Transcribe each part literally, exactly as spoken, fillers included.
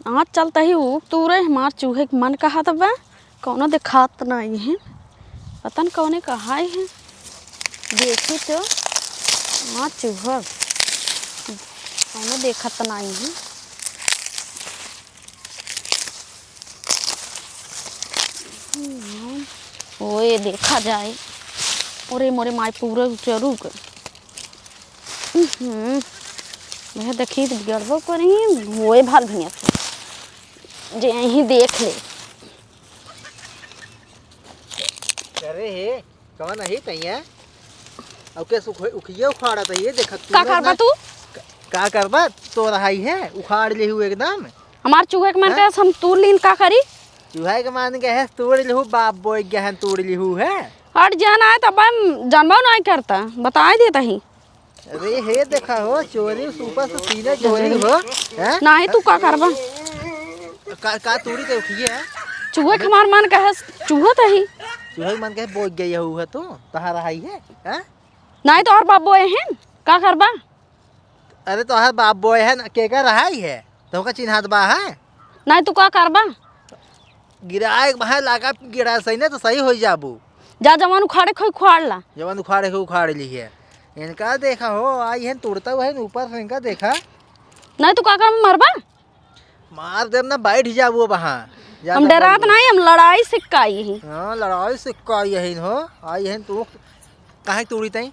आज चलता ही ऊख तूरे, हमार चूहे के मन कहत बा, कौनो देखात नाई है, पता न कौने कहाई है। देखी तो, हाँ, चूहा कौनो देखत नाई है। ओए, देखा जाए। ओरे मोरे माई, पूरा चरू के। हम्म, मैं देखी तो बिगड़बो करी, होए भाल भैया से। जे यहीं देख ले। अरे हे, कवन अही तैया? अब के सुख-, उखिया उखाड़ा तैया, देखत का तू ना करबा ना। तू? का, का करबा? तो रहाई है, उखाड़ लेहू एकदम। हमार चूहे के मन हैं? के हम तूर लीन, का करी? चूहे के मन के है, तूर लेहू, बाप बोए गया है, तूर लेहू है। हट जा ना, तब हम जानबो नहीं करता, बताए देता ही। अरे हे देखा हो, चोरी सुपर से सीने चोरी हो, हैं? नाही, तू का करबा? का, का तूरी के उठिए है? चूहे के हमार मन कहे, चूहो त ही। चूहे के मन कहे बोल गई है, उहे तो तहार आई है, हैं? नाही, तो और बाप बोए हैं, का करबा? अरे, तोहार बाप बोए है ना, के का रहाई है? तोहका चिन्हात बा है? नाही, तू का करबा? गिराए के बहाए लागा, गिराए सही ना तो सही होई जाबू। जा, जवन उखाड़े के होई, उखाड़ ला। जवन उखाड़े के उखाड़ ली है। इनका देखा हो, आई है तोड़ता हुआ है ऊपर से, इनका देखा। नाही, तू का करबा, मरबा? मार देब ना, बैठ जाबू वहाँ। ज्यादा हम डरात बोल। नाही, हम लड़ाई सिक्का आई ही। हाँ, लड़ाई सिक्का आई है हो। आई है तू, काहे तोड़ी तई?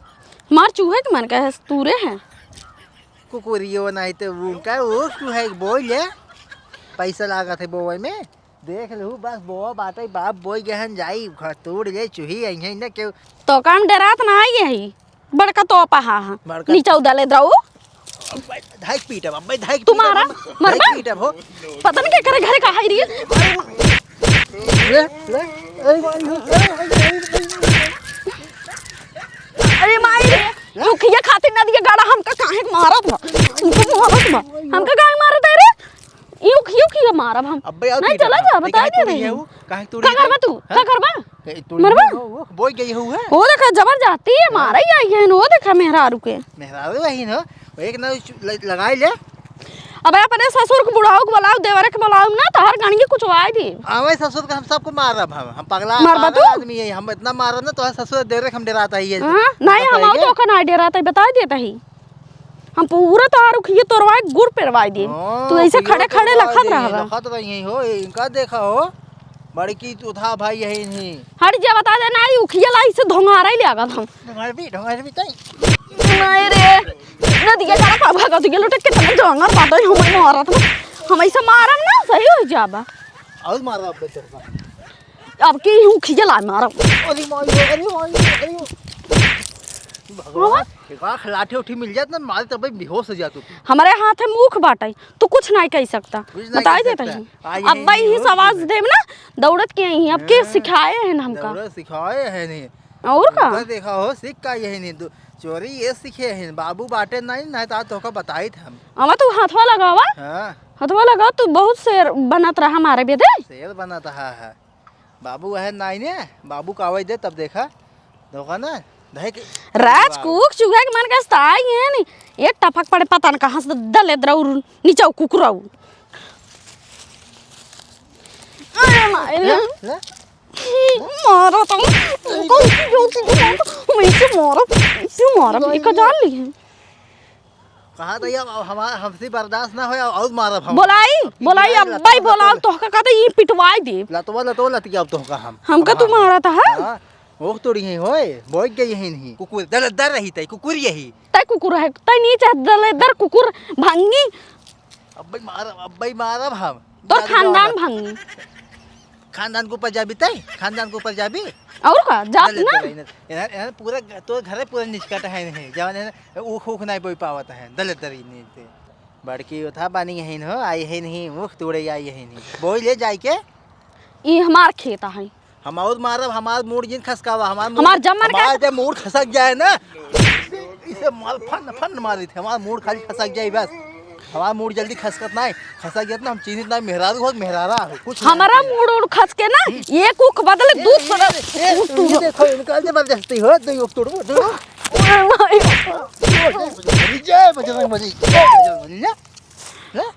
मार चूहे के मन कहे तूरे है। कुकुरियो नाही तो उनका वो चूहे के बोल ले। पैसा लागत है बोए में। देख लहू, बस बोआ बाटे, बाप बोई गहन जाई, घर तोड़ ले, चूही आई है ना केहू। तो काम डरात ना आई है, बड़का तोपा हा, हा। बड़का नीचे उदले द्रऊ। अब्बे धाई पीटब, अब्बे धाई तू पीटब, मारा, अब्बे मरबा? धाई पीटब हो। पता नहीं के करे घरे का है रे। ले, ले, ए, माई, ए, ए, ए, ए, ए। अरे माई रे, रुखिया खातिर ना दिया गाड़ा, हमका काहे के मारत बा? हमका मारत बा, हमका काहे मारत है रे? यूं, यूं किया मारब हम? अब्बे, आओ नहीं, पीटब चला हम। जा, ए, बताई काहे दे तोड़ी रही है हूँ। वो? काहे तोड़ी का है? करबा तू? हाँ? का करबा? ए, तोड़ी मरबा? है वो, वो बोई गई हूँ, है? वो देखा, जबरदस्ती है, हाँ। मारा ही आई है, वो देखा मेहरारू के। मेहरारू आई न, एक ना चु-, ल-, लगाई ले। अबे, अपने ससुर के बुढ़ाऊ के बुलाओ, देवरे के बुलाओ ना, तो हर गणिये कुछ वाई दी। आवे ससुर के हम सबको मारब हम, हम पगला, मरबा पागल तू? आदमी है, हम इतना मारब ना, तो ससुर देवरे के हम डराता ही है। हाँ? नहीं, हम बताइए। आओ तो ओका ना डराता ही, बताई देता ही। हम पूरा तोहार उखिया तोड़वाए, गुड़ पेरवाए देब। हाँ, तू ऐसे उखिया खड़े खड़े तोड़वाए लखत देब, रहबा। लखत रही हो, इनका देखा हो, बड़की तू था भाई यही नहीं। हट जा, बता दे ना, ई उखिया लाई से धोंगारा ही ले आगत हम। ढोंगार भी, ढोंगार भी तई। नहीं रे, नदिया जरा का भागा, तू ये लोटे कितना जंगल बाटो, हम मारत ना, हम ऐसे मारम ना, सही हो जाबा। और मारो अब बेचारा। अब की हूँ खिजला मारब। अरे माई रे, अरे माई रे, अरे। भगवान, हाँ? एक आँख लाठी उठी मिल जात ना, मार तब बेहोश हो जात तू। हमारे हाथ में मुख बाटे, तू कुछ नहीं कह सकता। कुछ नहीं बताई कह देता सकता। ही। आ, अब यही भाई ही हो, सवाल यही। देब ना, दौड़त के आई, अब के हाँ। सिखाए हैं हमका। दौड़त सिखाए हैं नहीं। और का? हमका देखा हो, सीख का यही नहीं, दो-, चोरी ये सीखे हैं, बाबू बाटे नहीं, नहीं तो आज तोहका बताई थे हम। अमा तू हाथवा लगावा। हाँ। हाथवा लगावा, तू बहुत शेर बनत रहा हमारे बेदे। शेर बनत रहा है। बाबू वह नाई ने, बाबू का आवाज दे तब देखा। देखा ना, दहे के राज बाबू। कुक चूहे के मन का स्थाई है नी। एक टपक पड़े पता न कहाँ से दले द्रौर नीचे कुकुरऊ। अरे मारे। ले, ले। मारा तो। कौन सी जो चीज है? मैं इसे मारा, इसे मारा, एक जान ली है। कहा था ये अब हमार, हमसे बर्दाश्त ना होय, और मारब हम। बोलाई, अब की बोलाई, पिटाई अब लतवा भाई बोलाओ, लतवा। तोहका कहते ये पिटवाई दे। लतवा लतवा लतिया अब तोहका हम। हमका अब तू हम। मारा था, हाँ? हाँ, वो तोड़ी है होय, बोल गई है नहीं। कुकुर, दल, दल रही तई, कुकुर यही। तय कुकुर है, तय नहीं चाह दल, दर कुकुर भंगी। अब भाई मारब, अब भाई मारब हम। तोर जादू खानदान जाओ। भंगी। खानदान के ऊपर जाबी तय? खानदान के ऊपर जाबी? और का? जात दलित ना? दलित, इन्हें, इन्हें पूरा ग-, तो घरे पूरा निचकट है नहीं। जवन है, ऊख, ऊख नहीं बोई पावत है, दलित दरी नहीं ते। बड़की उठा बानी है न हो, आई है नहीं, ऊख तोड़े आई है नहीं। बोई ले जाए के? ई हमार खेत है। हम और मारब, हमार मूड़ जिन खसकावा, हमार मूड़, हमार जब मन हमार का जब मूड़ खसक जाए ना, इसे मार फन, फन मारी थे, हमार मूड़ खाली खसक जाए बस। हमार मूड़ जल्दी खसकत नाय, खसक जात ना, हम चीन्हित नाय, मेहरारू हो, मेहरारा हो, कुछ नाय। हमारा मूड़ उड़ खसके ना, हम्म। एक ऊख बदले ए, दूसरा। ए, ए, ये देखो, इनका जबरदस्ती हो, दो ऊख तोड़ो, दो। ओए माई। जय बजरंग बली, जय बजरंग बली, जय बजरंग बली, जय। हैं?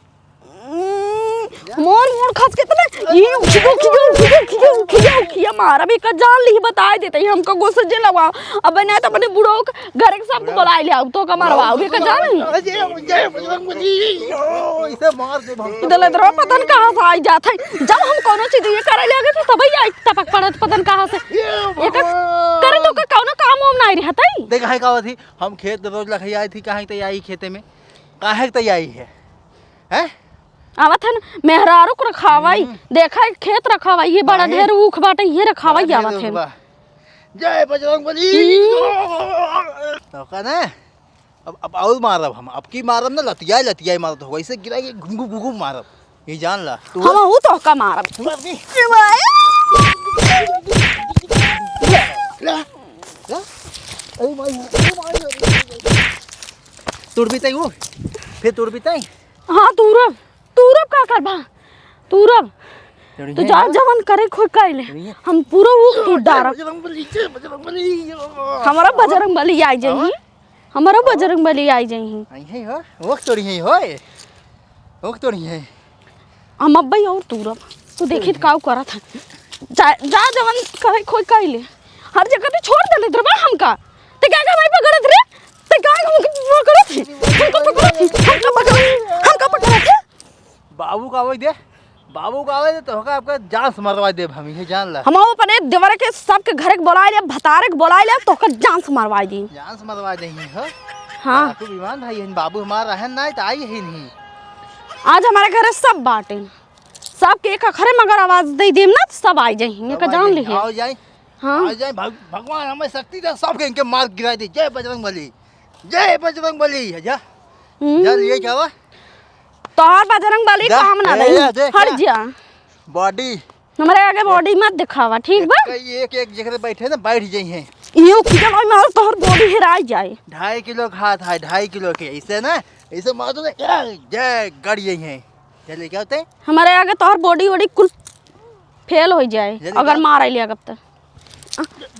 हम्म, मोर मोर खस के तने, ई खियो, खियो, खियो, खियो, खियो, खियो, मारा भी का जान ली, बताए देते ही हमका गुस्सा जे लगा। अब नहीं तो अपने बुढ़ो के घर के सबको बुलाए ले आओ, तो का मरवाओ, भी का जान ली। अरे, जय बजरंग बली। ओ, इसे मार दे भक्तों। इधर इधर पता न कहाँ से आई जात है। जब हम कोनो चीज ये करे लगे थे, तब ही आई टपक पड़त पता न कहाँ से। ये ये का भगवान। करे तो का कोनो काम वाम नहीं रहता ही। देख, है का थी, हम खेत रोज लखाई आई थी, काहे त आई खेते में, काहे त आई है, हैं? आवत है न, मेहरारू को रखावाई, हम्म। देखा है खेत रखावाई, ये बड़ा काहे? ढेर ऊख बाटे, ये रखावाई बड़ा ढेर आवत ऊख है। बा। जय बजरंग बली। हम्म। तो का ना, अब, अब और मारब हम, अब की मारब ना, लतियाई, लतियाई मारत हो, ऐसे गिरा के घुम, घुम, घुम, घुम मारब, ये जान ला। तू हम हूँ तो का मारब। मार दी। ए भाई। ला, ला। अरे माई, अरे माई। तोड़ भी तई वो, फिर तोड़ भी तई। हाँ, तूरब, तूरब का करबा? तूरब। तोड़ी तो है जा यार। जवन करे खोई कइले। तोड़ी है। हम पूरा वो तोड़ डारब। बजरंग बली, जय बजरंग बली। हमारा बजरंग बली आई जाई। हाँ। हमारा हाँ। बजरंग बली आई जाई। आई है हो, वो तोड़ी है हो। वो तोड़ी है। हम अब्बई और तूरब। तू देखी तोड़ी है। काऊ करत है। जा, जा जवन करे खोई कइले। हर जगह ते छोड़ देले दरबा हमका। ते का का भाई पकड़त रे? ते का हमका पकड़त है? हमका पकड़त है? हमका पकड़त है? हमका पकड़त है? बाबू का आवे दे, बाबू का आवे दे, तो होका आपका जान से मरवा देब हम, ये जान ला। हम अपने देवर के सबके घर के बोलाए ले, भतारे के बोलाए ले, तो होका जान से मरवा दी। जान से मरवा दे ही हो। हाँ। बाबू बीमार भाई है, बाबू हमारा है ना, तो आई ही नहीं। आज हमारे घर सब बाटे, सबके एक अखरे मगर आवाज दे देम ना, तो सब आई जाई, ये सब का आई जान जाई, ली है। आओ जाई। हाँ। आ जाए भग-, भगवान हमें शक्ति दे, सबके इनके मार गिरा दे। जय बजरंग बली, जय बजरंग बली। जा, हम्म। जा लिए क्या हुआ? तोहार बजरंग बली जा, काम ना ए, दे। ए, देख हट क्या? जा। बॉडी। हमारे आगे बॉडी मत दिखावा, ठीक बा? एक, एक, एक जगह बैठे ना, बैठ जाई हैं। ये उखिया भाई मार तोहर बॉडी हेराई जाए। ढाई किलो का हाथ है, ढाई किलो के, इसे ना, इसे मार दो ना, ए, जय गड़ जाई हैं। चले क्या होते? हमारे आगे तोहर बॉडी वॉडी कुल फेल हो जाए, जल्दी अगर जाओ। मार आइले अगब त।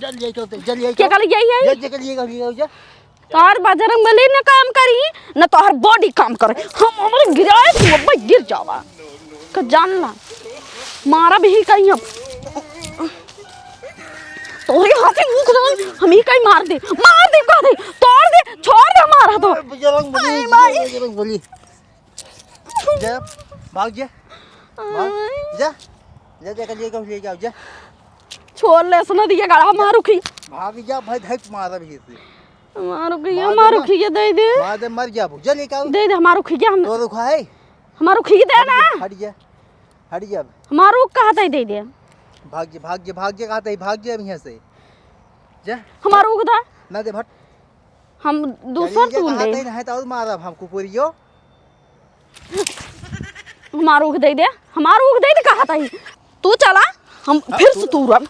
जल्दी आई तो, जल्दी आई के तो। कल यही है? जल्दी, जल्दी, जल्दी, जल्दी। तोहर बजरंग बली न काम करी, न तोहर बॉडी काम करे। हम हमरे गिराए तू अब गिर जावा। का जान ला। मारा भी कहीं अब। तोहरे हाथे मुंह खुदा, हम ही कहीं मार दे। मार दे, कह दे। तोड़ दे, छोड़ दे हमारा तो। बजरंग बली, अरे माई। बजरंग बली। जा, भाग जा। भाग, जा। जा, जा, ले जाओ, ले जाओ, जा। छोड़ ले, सुना दिया गाड़ा, मारू खी। भाग जा, भाई, धक मारा भी इसे। मारू खी, मार दे, मारू मार। खी, ये दे दे। मार दे, मर जा, जा, ले जाओ। दे दे, हमारू खी, हम तो रुखा है। हमारू खी दे ना। हट जा, हट जा। हमारू कहा था, दे दे। भाग जा, भाग जा, भाग जा, कहा था, भाग जा अब यहाँ से। जा। हमारू उगदा। ना दे, भट। हम दूसर चलिए, तू कहा ले। था, नहीं तो और मारब हम कुकुरियो। हमार ऊख दे दे, हमार ऊख दे दे, कहा था ही। तू चला, हम हाँ, फिर तू से तू रब।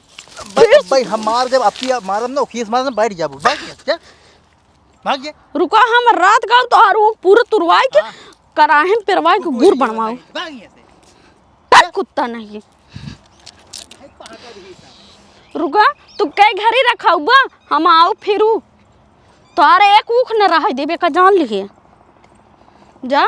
भाई, फिर से भाई, हम मार देब, अब की मारब ना, खीस मारब ना, बैठ जाबू, भाग जा, जा, भाग जा। रुका, हम रात का तोहार ऊख पूरा तुरवाई के, हाँ। कराहे में पेरवाई के तू गुड़ बोल बनवाओ। भाग यहाँ से। तक कुत्ता नहीं। रुका, तू के घरी रखा हुआ, हम आओ फिरू। तोहरे एक ऊख न रह देबे का जान लिहे। जा,